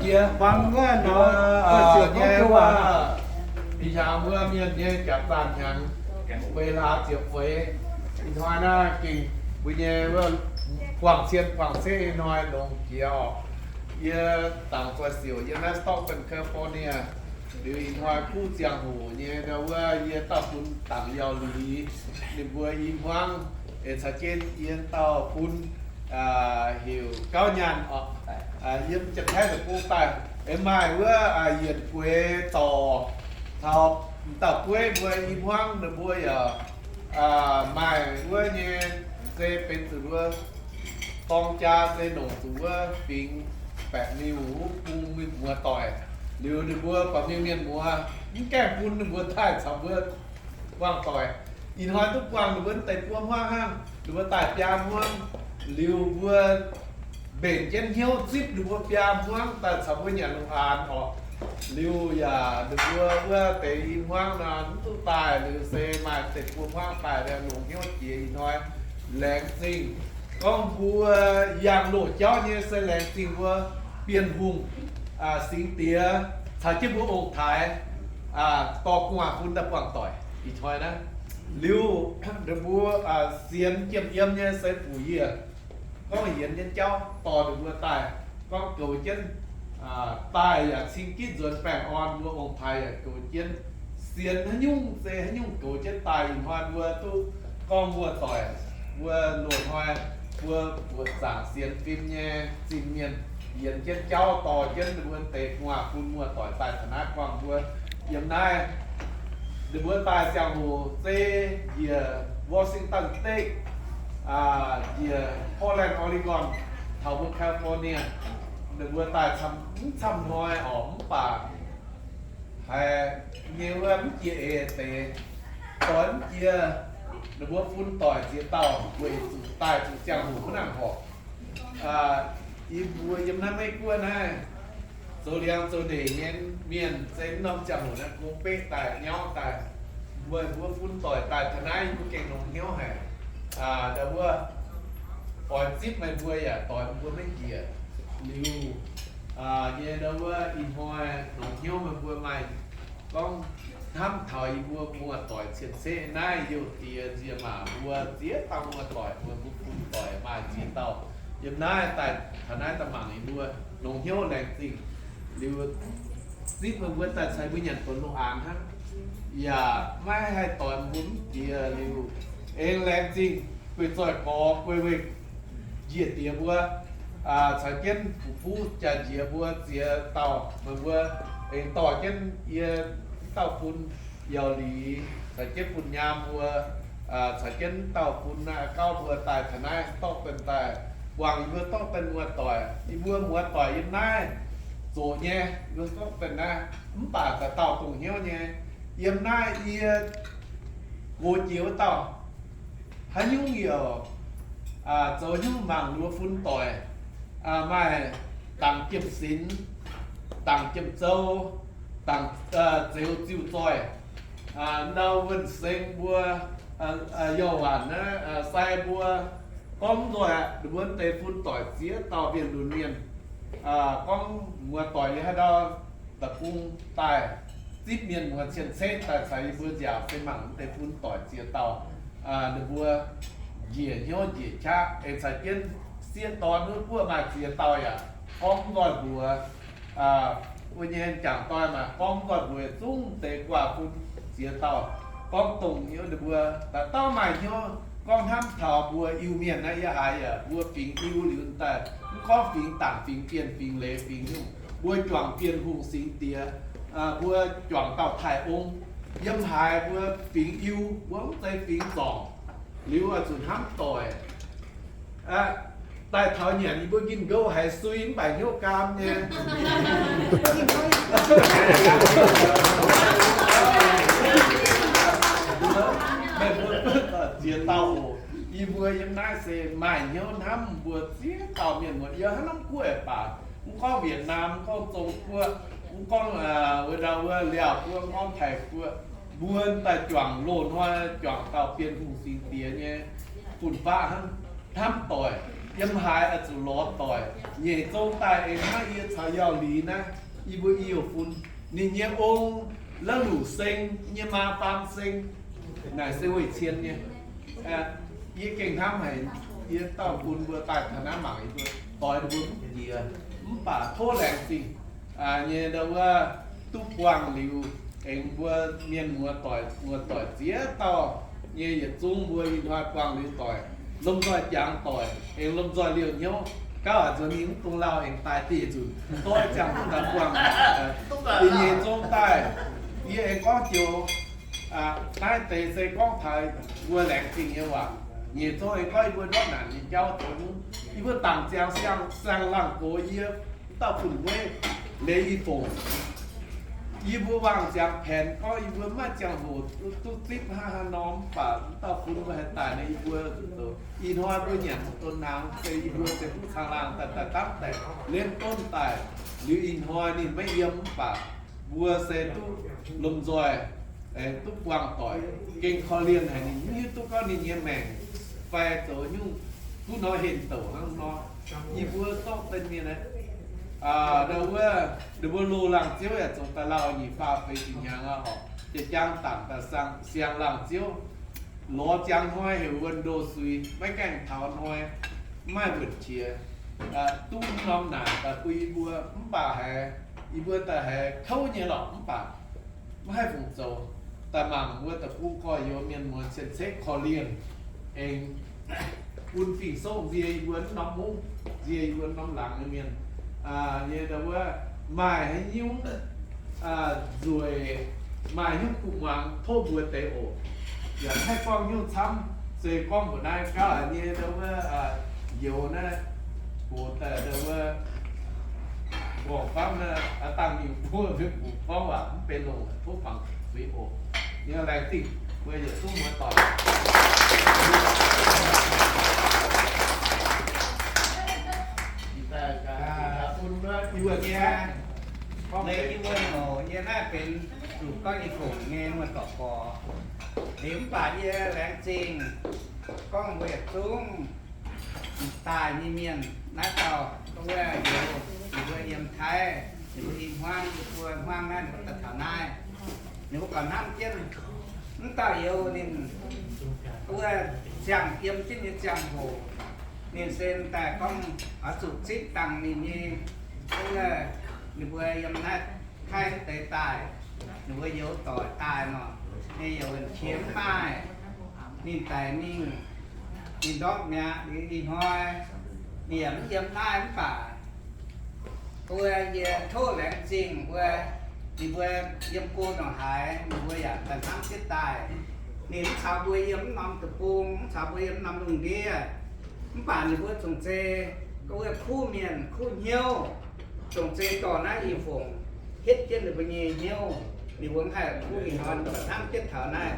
Ih hnyangx wuov mienh nyei jaax zaanh hnyangx, weic hlaax ziepc feix. Ih hnoi naaiv gengh mbuo nyei wuov guangc cien guangc ceqv ih hnoi longx jiex oc. Yie dangc zoih siouc yiem naaiv Stockton, California. Liuz ih hnoi kuv ziangh hoc nyei ndau wuov yie dauh bun dangc Yauh Liz, ninh mbuo i hmuangv, eix caux jienv yie dauh bun heuc Gauv Nyaanh oc, yiem Janx-Taiv deic-bung daaih. Aengx maaih wuov yienc gueix dorc caux dauh gueiv mbuo i hmuangv ninh mbuo yaac maaih wuov nyei, se benx zuqc wuov dorng jaa se longc zuqc wuov fingx baeqc miuc wuov bung mingh muoz doic. Liuz ninh mbuo baamh mienh mienh muoz mv gaengh bun ninh mbuo daaih caux mbuo buangh doic. Ih hnoi duqv buangh ninh mbuo deix buo hmuangv hnangv, ninh mbuo daaih biaa hmuangv. Liuz mbuo mbenc jienv hnyouv zipv ninh mbuo biaa hmuangv daaih caux mbuo nyanc lungh aanx oc. Liuz yaac ninh mbuo wuov deix i hmuangv nor mv duqv daaih, liuz se maaih deix buo hmuangv daaih, longx hnyouv jiex ih hnoi. Laengz zingh gorngv mbuo yangh loz-jauv nyei se laengz zingh mbuo Bienh Hungh, Singx Diex caux jienv mbuo ong-taaix dorh gu'nguaaz bun daaih buangh doic ih hnoi naaiv. Liuz ninh mbuo sienx jiem yiem nyei se fuc yie gorngv yienx jienv jauv dorh ninh mbuo daaih, gorngv goux jienv daaih yaac cing gitv nzuonx baengh orn, mbuo ong-taaix yaac goux jienv. Sienx haaix nyungc se haaix nyungc goux jienv daaih. Ih hnoi mbuo duqv gorngv muoz-doic, mbuo loz-hnoi mbuo buoqc zaangc sienx fim nyei zingh mienh yienx jienv jauv dorh jienv ninh mbuo deix gu'nguaaz bun muoz-doic daaih taux naaiv buangh mbuo. Yiem naaiv ninh mbuo daaih ziangh hoc se njiec Washington State, njiec Portland, Oregon, taux mbuo California. Ninh mbuo daaih mv camv hnoi oc, mv baac haiz nyei wuov mv jiex eix deix, doix mv jiex. Ninh mbuo fun doic ziex dauh weic zuqc daaih zuqc ziangh hoc mv nangc horpc. Yie mbuo yiem naaiv Meiv Guoqv naaiv zoux liangx zoux ndeic nyei mienh se mv norm ziangh hoc naaiv gong beqv daaih nyauv daaih. Mbuo, mbuo fun doic daaih taux naaiv yie mbuo gengh longx hnyouv haic. Ndau wuov oix zipv meih mbuo yaac doix mbuo maiv njiec. Liuz nyei ndau wuov ih hnoi longx hnyouv meih mbuo maaih gorngv hnamv taux yie mbuo muoz-doic cien-ceqv naaiv youh diex nziex maac mbuo ziex dauh muoz-doic, mbuo mbuo fun doic maaih ziex dauh yiem naaiv daaih taux naaiv daaih mangc yie mbuo, longx hnyouv laengz zingh. Liuz zipv meih mbuo daaih caux mbuo nyanc donx lungh aanx hnangv, yaac maiv haih doix mbuo mv jiex. Liuz aengx laengz zingh guei zoih gorx guei weih njiec diex mbuo caux jienv fu'jueiv jaax-njiec mbuo ziex dauh, meih mbuo aengx dorh jienv yie dauh bun Yauh Liz caux jienv bun nyaam mbuo, caux jienv dauh bun naaiv gauv mbuo daaih taux naaiv Stockton daaih buangh yie mbuo Stockton muoz-doic. Yie mbuo muoz-doic yiem naaiv zoqc nyei, yie mbuo Stockton naaiv, mv baac dauh dauh dongh hnyouv nyei. Yiem naaiv yie gox jiex wuov dauh, haaix nyungc yaac zoux haaix nyungc mangc ninh mbuo fun doic, maaih dangc Jiem Sinx, dangc Jiem Zou, dangc Zeux Ziuh Zoih, ndau Wuonh Seng mbuo, Youh Waanc naaiv, Sai mbuo, gorngv nzoih ninh mbuo deix fun doic ziex dauh mienh lunx mienh. Gorngv muoz-doic yie haaix ndau da'bung daaih, zipv mienh muoz cien-ceqv daaih caux yie mbuo nziaauc se mangc deix fun doic ziex dauh. Ninh mbuo njiec hnyouv njiec qaqv, aengx caux jienv sieqv dorn wuov guoqv maaih ziex dauh yaac gorngv nzoih mbuox wuov nyei jangc doic maaih gorngv nzoih mbuox zungv deix guaax bun ziex dauh. Gorngv dongh hnyouv ninh mbuo daaih dauh maaih hnyouv gorngv hnamv taux mbuo Iu-Mienh naaiv, yie haiz yaac mbuo fingx Iu liuz daaih, mv gorngv fingx Dangc, fingx Bienh, fingx Leiz, fingx Nyungc, mbuo juangc Bienh Hungh singx diex, mbuo juangc dauh Taiv Ong, yiem haaix mbuo fingx Iu, mbuo mv zeiz fingx Zorngc. Liuz zuqc hnamv doic. Daaih taux nyanc yie mbuo gin nqouv haiz sui mv baac hnyouv gaam nyei. Meih mbuo ziex dauh oc. Yie mbuo yiem naaiv se maaih hnyouv hnamv mbuo ziex dauh mienh muoz yiem haaix norm guoqv baac, mv gorngv Vietnam, mv gorngv Zong Guoqv, mv gorngv wuov ndau wuov Laauh Guoqv, mv gorngv Taiv Guoqv, mbuo daaih juangc loz-hnoi juangc dauh Bienh Hungh singx diex nyei fun-faqv hnangv, hnamv doic. Yiem haaix oix zuqc lorz doic. Nyeic zong daaih aengx hnangv yie caux Yauh Liz naaiv, yie mbuo i youh fun, ninh nyei ong La'luc Seng nyei maa, Faam Seng, naaic se weih cien nyei. Yie gengh hnamv haic yie dauh bun mbuo daaih taux naaiv mangc yie mbuo doix mbuo mv jiex, mv baac tov laengz zingh nyei ndau wuov duqv buangh liuz, aengx mbuo mienh muoz-doic, muoz-doic ziex dauh nyei yietc zungv mbuo ih hnoi buangh liuz doic, lomh nzoih jangx doic, aengx lomh nzoih liouh hnyouv. Gauv aac nzuonx mingh mv dungx lauh aengx daaih dieh nzunc, doix ziangh hoc daaih buangh. Yie nyei zong daaih, yie aengx gorngv joux, naaiv deix se gorngv taux mbuo laengz zingh nyei waac. Nyeic zong aengx gorngv yie mbuo ndortv naanc nyei jauv zoux nyungc. Yie mbuo dangc ziangx siang-laangh gox yie dauh fun-wei leiz i fongc. Yie mbuo wangh ziangx paenx gorngv yie mbuo maiv ziangh hoc duqv zipv hnangv haaix nor, mv baac dauh fun mbuo haih daaih nor yie mbuo, ih hnoi mbuo nyanc donx hnaangx se yie mbuo se duqv caangh laangh daaih, daaih dapv daaih, liemh donv daaih. Liuz ih hnoi ninh maiv yiem mv baac mbuo se duqv lomh nzoih, duqv buangh doic, gengh korv-lienh haic. Ninh mv hiuv duqv gorngv ninh nyei maengc fai zoux nyungc duqv nor henh douc hnangv nor. Yie mbuo zorqv deix mienh aeqv, ndau wuov, ninh mbuo loz laangh ziouv yaac zoux daaih lauh nyic faah feix ziepc hnyangx aqv oc. Jiex jaang dangc daaih siang-laangh ziouv, lorz ziangx hnoi heuc wuonh ndoh suix, maiv gaengh taux hnoi, mv maaih wuonh qiex, duqv norm naanc daaih bun yie mbuo. Mv baac haiz yie mbuo daaih haiz kouv nyei lorqc, mv baac maiv haih fungc zoux. Daaih mangc mbuo deic-bung gorx-youz mienh muoz cien-ceqv korv-lienh, aengx bun Fingx Songv nzie yie mbuo norm mungv, nzie yie mbuo norm laangz nyei mienh nyei ndau wuov maaih haaix nyungc nzueic, maaih nyungc kuh muangx tov mbuo deix oc. Yaac haih gorngv nyungc camv, se gorngv mbuoqc naaiv gauh haic nyei ndau wuov youz naaiv, gox daaih ndau wuov gorngv famv naaiv, dangh mingh mbuo mbuo gorngv waac mv benx longc, tov mangc zuiz oc. Yie laengz zingh mbuo yietc zungv muoz-doic. Yie naaiv benx zuqc gorngv i fongc nyei muoz-doic gorx. Liuz mv baac yie laengz zingh gorngv mbuo yietc zungv daaih nyei mienh naaiv dauh wuov youz, ninh mbuo yiem Taiv, ninh mbuo i hmuangv, yie mbuo hmuangv naaiv, ninh mbuo daaih taux naaiv, ninh mbuo gauh hnamv jienv mv dauh youz ninh wuov ziangh yiem jienv nyei ziangh hoc, ninh se daaih gorngv oix zuqc zipv dangh ninh nyei, wuov ninh mbuo yiem naaiv Taiv deix daaih, ninh mbuo youz doic daaih nor, ninh yaac wuonh qiex mv maaih, ninh daic mingh, ninh ndortv mi'aqv. Liuz ih hnoi ninh yaac mv yiem naaiv mv baac wuov yie tov laengz zingh wuov, ninh mbuo yiem go ndongc haaix ninh mbuo yaac daaih hnamv jienv daaih. Ninh mv caux mbuo yiem mv norm deic-bung, mv caux mbuo yiem mv norm lungh ndiev, mv baac ninh mbuo zongc zei wuov kuv mienh kuv hnyouv, zongc zei dorh naaiv i fongc hietv jienv ninh mbuo nyei hnyouv. Ninh mbuo mv haih kuv ih hnoi hnamv jienv taux naaiv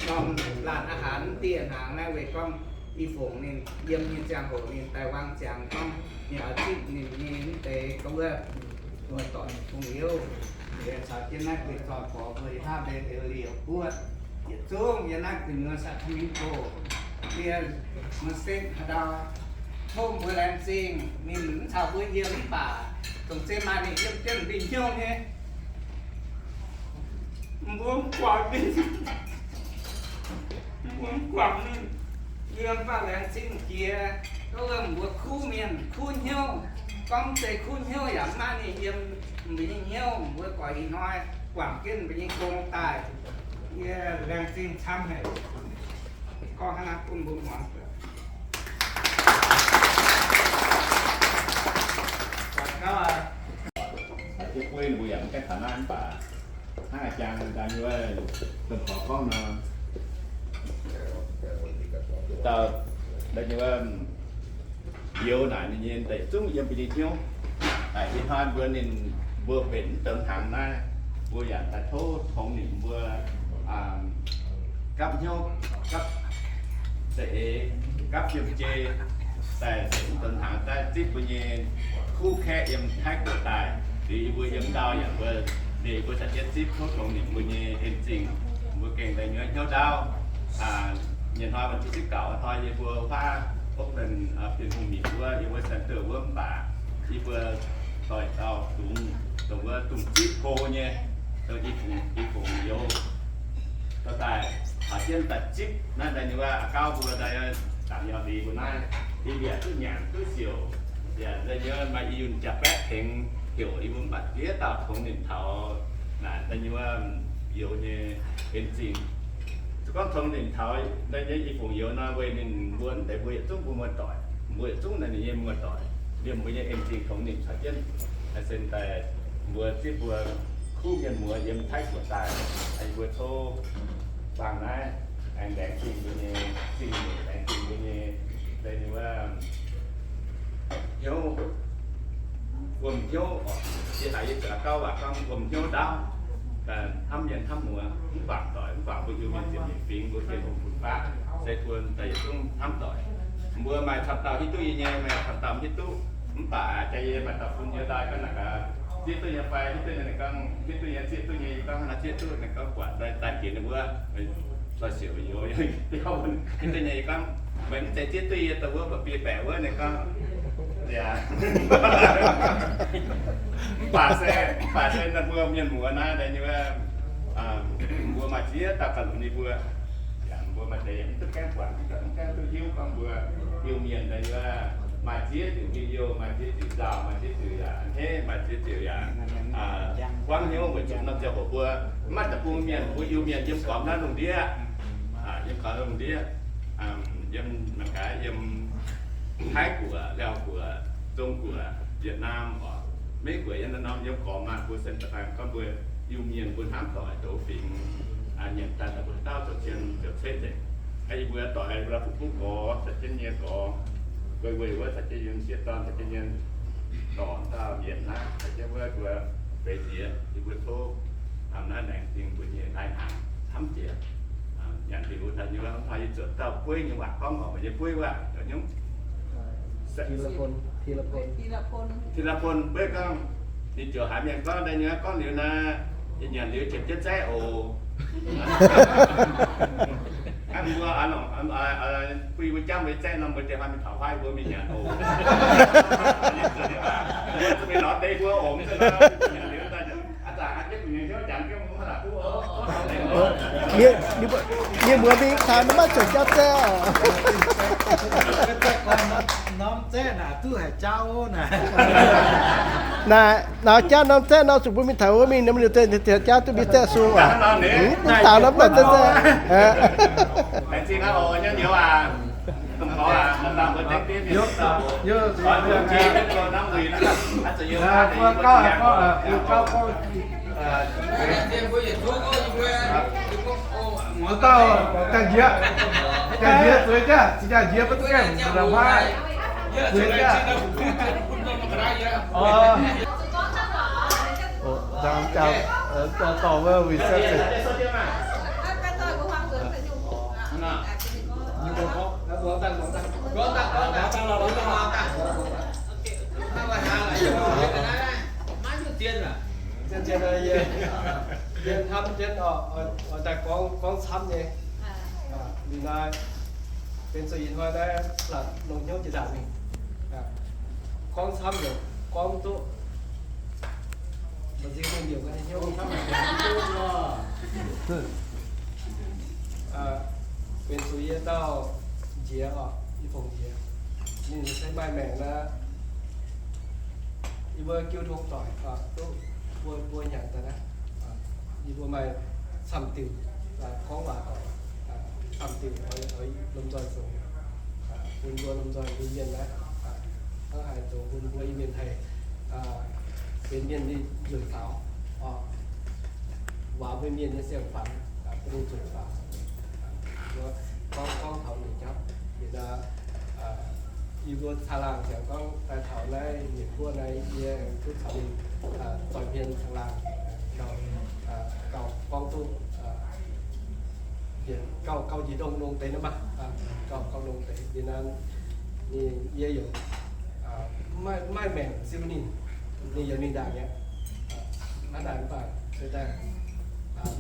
norm laanh อาหาร dieh hnaangx naaiv, weic gorngv i fongc ninh yiem nyei ziangh hoc ninh daaih wang ziangx gorngv ninh oix zipv ninh nyei mv deix gorngv wuov muoz-doic hungh hnyouv. Liuz caux jienv naaiv guei zorn gorx mbuo hnamv deix liuz liouc guoqv yietc zungv yiem naaiv gu'nyuoz Sacramento, yie muoz-setv haaix ndau, tov mbuo laengz zingh. Ninh mv caux mbuo yiem mv baac zongc zei maaih ninh yiem jienv mbuo hnyouv nyei. Mbuo mv guangc ninh, mbuo mv guangc ninh, yiem faah laengz zingh jiex gorngv wuov mbuo kuv mienh kuv hnyouv, gorngv zei kuv hnyouv yaac mv maaih ninh yiem mbuo nyei hnyouv. Mbuo goix ih hnoi guangc jienv mbuo nyei gong daaih, yie laengz zingh camv haic. Gorngv hnangv naaiv bun mbuo muangx. Haaix diuc mbuo yaac mv gaengh taux naaiv mv baac hnangv a'jang daaih nyei wuov, dongh gorx gorngv nor, dauh daaih nyei wuov, youz naaic ninh nyei deic zungv yiem mbuo nyei hnyouv. Ih hnoi mbuo ninh mbuo mbenc mv deix hnaangx naaiv, mbuo yaac daaih tov tongx ninh mbuo gapv hnyouv, gapv za'eix, gapv fiem-jei, daaih mv deix hnaangx daaih zipv mbuo nyei kuv kaeqv yiem Taiv guoqv daaih. Liuz yie mbuo yiem ndau yaac mbuo, liuz mbuo caux jienv zipv tov tongx ninh mbuo nyei en zingh, mbuo gengh daaih nyuoz hnyouv ndaauv. Nyei hnoi วันที่สิบเก้า hnoi yie mbuo huaav Bienh Hungh mietc wuov, yiem wuov center wuov mv baac yie mbuo doic dauh dungz, dongh wuov dungz zipv go nyei, dongh i fungc, i fungc youz. Dorh daaih taux jienv daaih zipv naaiv daaih nyei wuov, aa gauv mbuo daaih dangc yaac liuz mbuo naaiv, yie mbiaauc duqv nyanc duqv siouc. Yaac daaih nyei maaih i yunh jaa-baeqv tengx heuc yie mbuo mv baac diev dauh tongx ninh taux naaic daaih nyei wuov youz nyei en zingh. Se gorngv tongx ninh taux daaih nyei i fungc youz nor, weic ninh mbuo mv deix mbuo yietc zungv mbuo muoz-doic, mbuo yietc zungv naaiv ninh nyei muoz-doic, liemh mbuo nyei en zingh tongx ninh caux jienv. Sen daaih mbuo zipv mbuo kuv mienh muoz yiem Taiv Guoqv daaih, mbuo tov bangc naaiv aengx laengz zingh mbuo nyei zingh nyeic, laengz zingh mbuo nyei deix nyei wuov hnyouv, wuom hnyouv oc. Yie haiz yie zuqc gauh waac gorngv wuom hnyouv ndaauv, hnamv mienh hnamv muoz, mv baac doic, mv baac mbuo Iu-Mienh ziepc nyeic fingx, mbuo Bienh Hungh fun-faqv, se bun daaih yietc zungv hnamv doic. Mbuo maaih camv dauh hiuv duqv yie nyei, maaih camv dauh mv hiuv duqv. Mv baac jaa yie maaih dauh bun yie daaih gorngv naaic gaax, zieqv duqv nyei fai, hiuv duqv nyei ninh gorngv, hiuv duqv nyei, zieqv duqv nyei, yie gorngv naaiv zieqv duqv, ninh gorngv buatc daaih daaih jiex ninh mbuo. Zoih siouc youz, hiuv duqv nyei yie gorngv, meih mv zeiz zieqv duqv yie daaih wuov, ba'biei baeqc wuov, ninh gorngv, yaac. Mv baac se, mv baac se naaiv mbuo mienh muoz naaiv deix nyei wuov, mbuo maaih ziex dauh ganh lunx nyei mbuo. Yaac mbuo maaih deix mv duqv gaengh buatc, mv gaengh duqv hiuv gorngv mbuo Iu-Mienh daaih nyei wuov, maaih ziex diuc video, maaih ziex diuc nzauh, maaih ziex diuc yaac a'hneiv, maaih ziex diuc yaac buangv hnyouv weic zuqc norm ziangh hoc mbuo mv maaih deic-bung mienh, mbuo Iu-Mienh yiem gormx naaiv lungh ndiev, yiem gormx lungh ndiev, yiem mangc gaax yiem Taiv Guoqv, Laauv Guoqv, Zong Guoqv, Yietc Naamh oc, Meiv Guoqv, yiem naaiv norm yiem gormx maah, mbuo sen da'faanh gorngv mbuo Iu-Mienh mbuo hnamv doic douz fingx, nyanc daaih daaih mbuo dauh zoux cien zoux ceqv nzengc. Yie mbuo doic mbuo fu'buv gorx, caux jienv nyei gorx, weic weic wuov caux jienv yiem sieqv dorn, caux jienv nyei dorn dauh mienh naaiv, caux jienv wuov mbuo feix jiex, yie mbuo tov hnamv naaiv laengz zingh mbuo nyei lai-hnaangx camv jiex. Nyanc liuz daaih nyei wuov, mv baac yie zuotc dauh bueiv nyei waac gorngv oc, meih nyei bueiv wuov, Thi La Pun, Thi La Pun. Thi La Pun, bueiv gorngv, ninh ziouc haiz mienh gorngv daaih nyei, gorngv liuz naaiv, yie nyanc liuz ziepc jienv zaeqv oc. Hnangv mbuo bun yie mbuo jangv mbuo zaeqv nor, mbuo ziouc hnamv mingh taux huaav mbuo mingh nyanc oc. Mbuo zuqc mingh lorz deix mbuo oc, mv zeiz nor, nyanc liuz daaih, aa, mienh muoz mingh taux maiv zuqc jauv zaeqv oc. Norm zaeqv naaic duqv haic jauv naaic. Naaic, naaic jauv norm zaeqv nor, zuqc mbuo mingh taux wuov mingh, ninh mbuo taux jauv duqv mingh zaeqv sung waac. Mv daux norm zaeqv zaeqv. Mv dauh jaa-njiec, jaa-njiec zueiz jaav, jaa-njiec maiv duqv gaengh mbu'ndongx huaav. Zueiz jaav. Dorh wuov reception. Yie hnamv jienv oc, oix daaih gorngv, gorngv camv nyei. Liuz naaiv benx zuqc ih hnoi naaiv latc longx hnyouv jiex ndaangc mingh. Gorngv camv yaac gorngv duqv maiv nzingh mingh liouc nyei hnyouv. Benx zuqc yie dauh nziez oc, i fongc nziez, ninh se maaih maengc naaiv, yie mbuo jiu tong doic duqv mbuo, mbuo nyanc daaih naaiv, yie mbuo maaih camv diuc, gorngv waac doic, camv diuc oix, oix lomh nzoih zoux, bun mbuo lomh nzoih Iu-Mienh naaiv, hnangv haaix zoux bun mbuo Iu-Mienh haih benx mienh nyei nzueic faaux, waac mbuo mienh nyei siang-fangx, bun ninh nzueic faaux. Gorngv, gorngv taux ninh jauv, ninh, yie mbuo caangh laangh ziangx gorngv daaih taux naaiv Mienh guoqv naaiv, yie duqv caux ninh zoih hmien caangh laangh, gauh, gauh gorngv duqv gauh, gauh njiec ndongh, ndongh deix naaiv maah, gauh, gauh ndongh deix. Liuz naaiv ninh, yie yaac maiv, maiv maengc ziux ninh, ninh yaac mingh ndaangc mi'aqv. Hnangv naaic mv baac se daaih,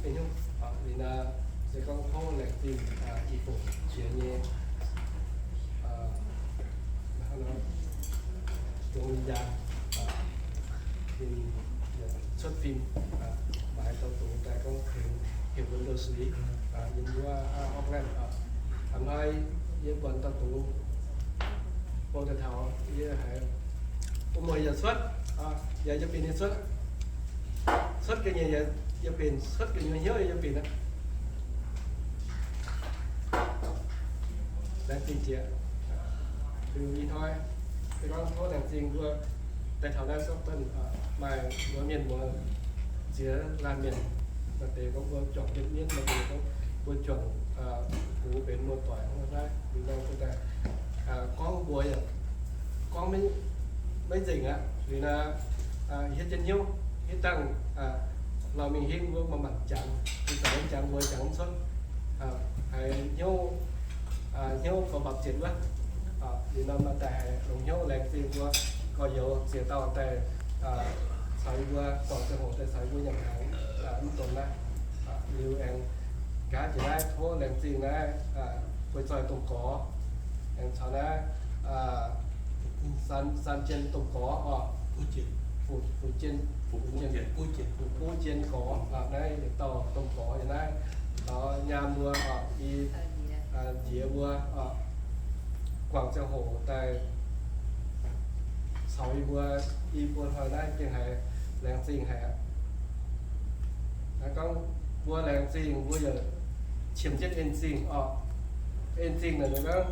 liuz naaiv se gorngv tov laengz zingh i fongc jiex nyei, Dongh yaac ninh cuotv fim maaiz dauh dungz daaih gorngv tengx heuc mbuo ndoh suiv yiem wuov orqv ngaanc. Hnoi yie buatc dauh dungz bou daaih taux yie haiz, wuov muoz yaac cuotv, yaac yie binc nyei cuotv, cuotv ga'nyiec yie binc, cuotv ga'nyiec hnyouv yie binc aqv. Laengz zingh jiex. Liuz ih hnoi se gorngv tov laengz zingh mbuo daaih taux naaiv Stockton, maaih mbuo mienh muoz ziex laanh mienh, maaih deix gorngv mbuo juangc jienv mienv, maaih deix gorngv mbuo juangc gux benx muoz-doic hnangv naaiv. Liuz nor se daaih gorngv mbuo yaac gorngv maiv nzengc aqv. Liuz naaiv hietv jienv hnyouv, hitv dangh lauh mingh hingv wuov maaih manc jangx, ih zanc jangx mbuo jangx mv cuotv, haiz hnyouv, hnyouv mbapv-mbapv zietc wuov. Liuz nor maaih daaih haiz longc hnyouv laengz zingh mbuo gorx-youz ziex dauh daaih caux yie mbuo guangc ziangh hoc daaih caux yie mbuo nyanc hnaangx mv donx naaiv. Liuz aengx nqa'haav jiex naaiv tov laengz zingh naaiv bueix zoih domh gorx, aengx caux naaiv san, san jien domh gorx oc, fu'jueiv jien, fu'jueiv jien gorx, naaiv yietc dauh domh gorx yiem naaiv, taux nyaam mbuo oc, i njiec mbuo oc, guangc ziangh hoc daaih caux yie mbuo, yie mbuo hnoi naaiv gengh haiz laengz zingh haic aqv. Gorngv mbuo laengz zingh, mbuo yaac qiemx jienv en zingh oc. En zingh naaic gorngv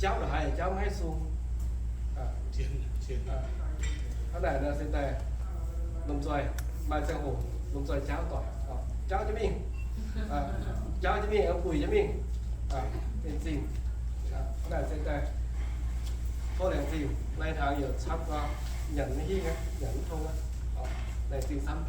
jauv ndongc haaix yaac jauv maiv sung. Hnangv naaic nor se daaih lomh nzoih maaih ziangh hoc lomh nzoih jauv doic, jauv jienv mingh, jauv jienv mingh, buic jienv mingh, en zingh. Hnangv naaic se daaih tov laengz zingh, lai-hnaangx yaac camv, nyanc maiv hingh aqv, nyanc mv tong aqv. Laengz zingh camv.